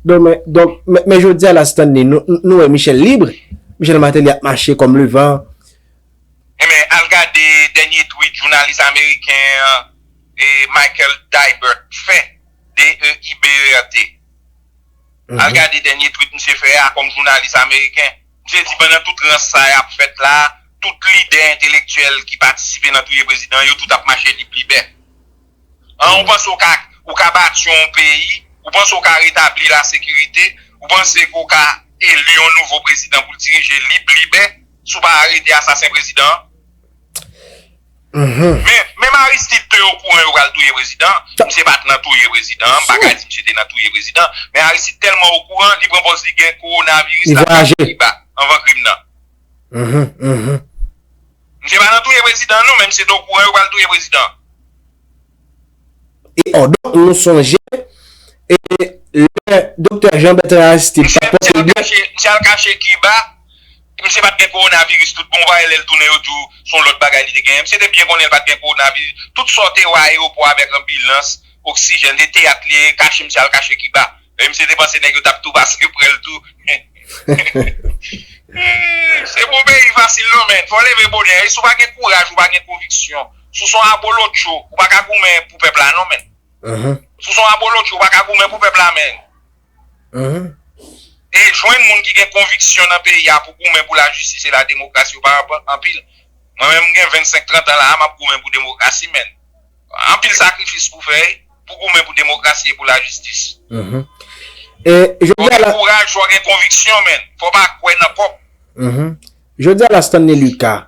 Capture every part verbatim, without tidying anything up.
Donk, men, donk, men, men jodi a la, Stanley, nou, nou wè Michel lib. Michel Martelly ap mache kòm levan. Enben, al gade dènye tweet jounalis ameriken an, e, Michael Dibert fè, D E I B E R T. Al gade dènye tweet misye fè a kòm jounalis ameriken. Misye di pandan tout rans sa y ap fèt la, tout lidè entelektyèl ki patisipe nan touye prezidan yo, tout ap mache lib libè. An, ou panse w ka, ou ka bati yon peyi, ou panse w ka retabli lasekirite, ou panse ke w ka eli yon nouvo prezidan pou l dirije lib libè, si w pa arete asasen prezidan an? Men, menm Aristide te okouran yo pral touye prezidan, misye pa t nan touye prezidan, m pa ka di misye te nan touye prezidan, men Aristide tèlman okouran, li pran pòz li gen kowonaviris, l ap mache Kiba, anvan krim nan. Misye pa nan touye prezidan, non, men misye te okouran yo pral touye prezidan. E, oh, donk, nou sonje, e, lè Doktè Jean Bertrand Aristide t ap pote l byen. Misye al kache Kiba, misye pa t gen kowonaviris, tout bon, parèy lè l tounen, yo di w se yon lòt bagay li te genyen. Misye te byen konnen l pa t gen kowonaviris. Tout sa w te wè ayewopò avèk anbilans, oksijèn, se teyat li ye, kache misye al kache Kiba. E misye te panse nèg yo t ap tou pase prè l tou. Se pou peyi fasil non, men. Fò w leve bonè. E si w pa gen kouraj, ou pa gen konviksyon. Si w se yon abolotcho, ou pa ka goumen pou pèp la non, men. Si w se yon abolotcho, ou pa ka goumen pou pèp la, men. E jwenn moun ki gen konviksyon nan peyi a pou goumen pou lajistis e lademokrasi, yo pa anpil. Mwen menm, m gen vennsenk, trant an la a, m ap goumen pou demokrasi, men. Anpil sakrifis pou fè, wi, pou goumen pou demokrasi e pou lajistis. E, jodi a la, fò w gen kouraj, fò w gen konviksyon, men. Fò w pa kwè nan kòb. Jodi a la, Stanley Lucas,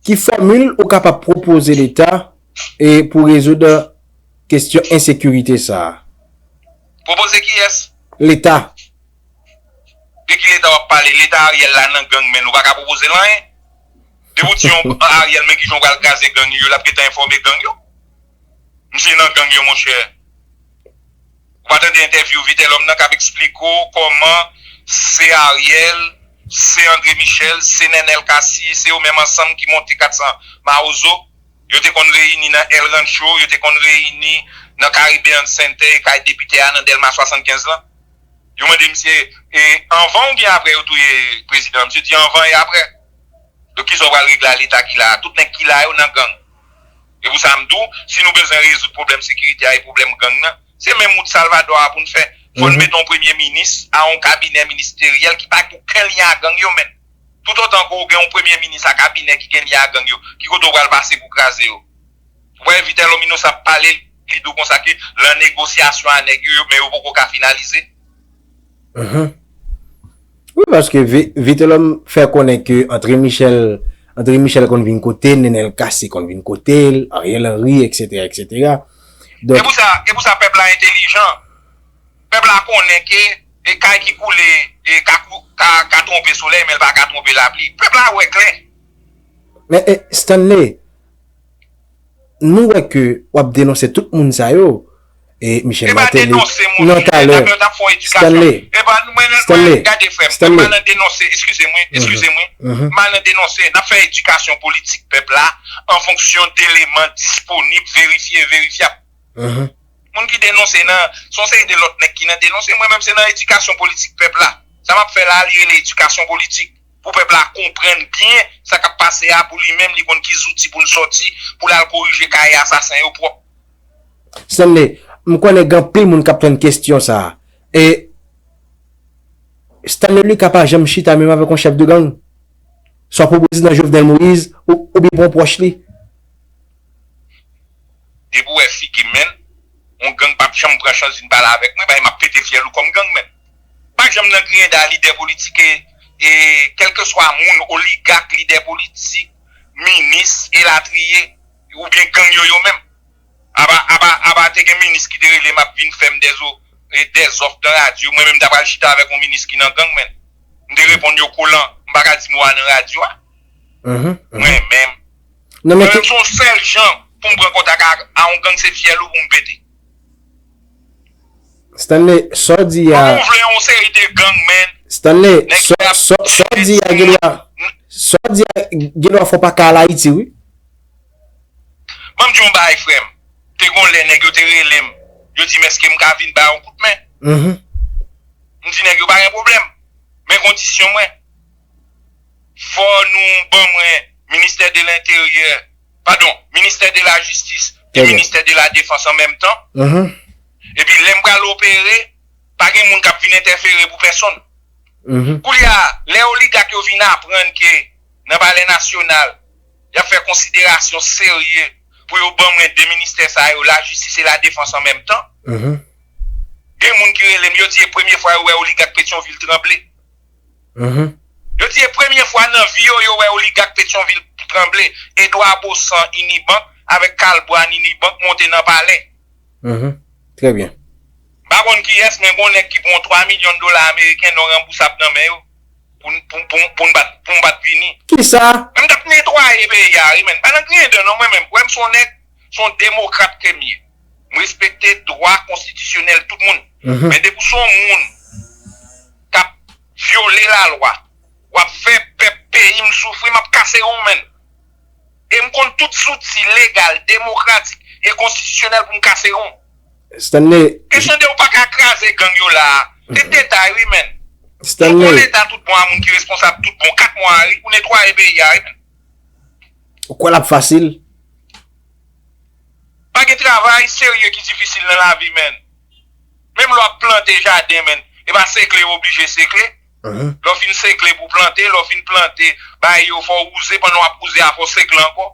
ki fòmil ou kapab pwopoze Leta, e, pou rezoud kesyon ensekirite sa a? Pwopoze kiyès? Leta. De ki Leta w ap pale? Leta Ariel la nan gang, men nou pa ka pwopoze l anyen. Depi w di yon Ariel, men kijan w pral kraze gang yo, l ap gentan enfòme gang yo. Misye nan gang yo, monchè. Ou pa tande entèvyou Vitelhomme nan k ap eksplike w kòman se Ariel, se André Michel, se Nenel Cassy, se yo menm ansanm ki monte kat san Mawozo. Yo te konn reyini nan El Rancho, yo te konn reyini nan Caribbean Center e kay depite a nan Dèlma swasannkenz lan. Yo mande misye, e anvan oubyen apre yo touye prezidan? Misye di anvan e apre. Donk, kisa w pral regle a Leta ki la a? Tout nèg ki la yo nan gang. E pou sa m di w, si nou bezwen rezoud pwoblèm sekirite a e pwoblèm gang nan, se menm wout Salvador a pou n fè. Fò n mete yon premye minis a yon kabinè ministeryèl ki pa gen okenn lyen a gang yo, men. Toutotan ke w gen yon premye minis a kabinè ki gen lyen a gang yo, ki kote w pral pase pou kraze yo? Ou wè Vitelhomme Innocent ap pale, li di w konsa ke l an negosyasyon a nèg yo, yo, men yo poko ka finalize. Wi, paske Vi-, Vitelhomme fè konnen ke André Michel, André Michel konn vin kote l, Nenel Cassy konn vin kote l, Ariel Henry, etsetera, etsetera. Donk, e pou sa, e pou sa pèp la entelijan. Pèp la konnen ke, e, kay ki koule, e, ka kou-, ka, ka twonpe solèy, men l pa ka twonpe lapli. Pèp la wè klè. Men, e, Stanley, nou wè ke w ap denonse tout moun sa yo, e Michel Martelly, nan talè. Stanley, Stanley, Stanley. Epa, mwen, mwen, gade, frè m, mwen pa nan denonse, eskize mwen, eskize mwen. Mwen pa nan denonse, n ap fè edikasyon politik pèp la an fonksyon d eleman disponib, verifye, verifyab. Moun ki denonse nan, se yon seri de lòt nèg ki nan denonse. Mwen menm, se nan edikasyon politik pèp la. Sa m ap fè la, li rele edikasyon politik. Pou pèp la konprann byen sa k ap pase a, pou li menm, li konn ki zouti pou l sòti, pou l al korije kaye asasen yo pwòp. Stanley, m konnen gen anpil moun k ap tann kesyon sa a. E Stanley Lucas pa janm chita menm avèk yon chèf de gang. Swa pou prezidan Jovenel Moïse ou, oubyen pou yon pwòch li. Depi w wè figi m, men, yon gang p ap janm pran chans vin pale avèk mwen, paske m ap pete fyèl ou kòm gang, men. Pa janm nan griyen da lidè politik e, e kèlkeswa moun, oligak, lidè politik, minis, elatriye, oubyen gang yo, yo menm. Apa, apa, apa te gen minis ki te rele m ap vin fè m dèzo-, e, dèzòf nan radyo, mwen menm m ta pral chita avèk yon minis ki nan gang, men. M te reponn yo kolan, m pa ka di mo a nan radyo a. Mwen menm. Mwen menm, se yon sèl jan pou m pran kontak a, a yon gang, se fyèl ou pou m pete. Stanley, sa w di a. Kòman w vle yon seri de gang, men? Stanley, sa, sa, sa w di a gen dwa, sa w di a gen dwa fè w pa ka al Ayiti, wi. Ban m di w yon bagay, frè m. Te gon lè nèg yo te rele m. Yo di m èske m ka vin ba yo yon kout men. M di nèg yo pa gen pwoblèm. Men kondisyon mwen. Fò nou ban mwen ministè de lenteryè, padon, ministè de la jistis e ministè de la defans an menm tan. Epi lè m pral opere, pa gen moun k ap vin entèfere pou pèsonn. Koulye a, lè oligak yo vin aprann ke nan Palè Nasyonal, y ap fè konsiderasyon serye pou yo ban mwen de ministè sa yo, lajistis e ladefans an menm tan. Gen moun ki rele m, yo di e premye fwa yo wè oligak Petyonvil tranble. Yo di e premye fwa nan vi yo, yo wè oligak Petyonvil tranble. Edwa Bosan Inibank avèk Kalbwa Inibank monte nan palè. Trè byen. M pa konn kiyès, men gon nèg ki pran twa milyon dola ameriken non ranbousab nan men yo pou, pou, pou, pou, m bat, pou m bat vini. Kisa? Men m t ap netwaye peyi a wi, men m pa nan griyen dan non mwen menm. Wè m se yon nèg, se yon demokrat ke m ye. M respekte dwa konstitisyonèl tout moun. Men depi w se yon moun k ap vyole lalwa, w ap fè pèp peyi m soufri, m ap kase won, men. E m konn tout zouti legal, demokratik e konstitisyonèl pou m kase won. Stanley. Kesyon de ou pa ka kraze gang yo la a. Se detay wi, men. Stanley. Ou pran leta tout bon a moun ki responsab tout bon kat mwa a wi, pou netwaye peyi a wi, men. Ou kwè l ap fasil? Pa gen travay serye ki difisil nan lavi, men. Menm lè w ap plante jaden, men, e pa sekle w oblije sekle. Lè w fin sekle pou plante, lè w fin plante, bay yo fò w wouze, pandan w ap wouze a fò w sekle ankò.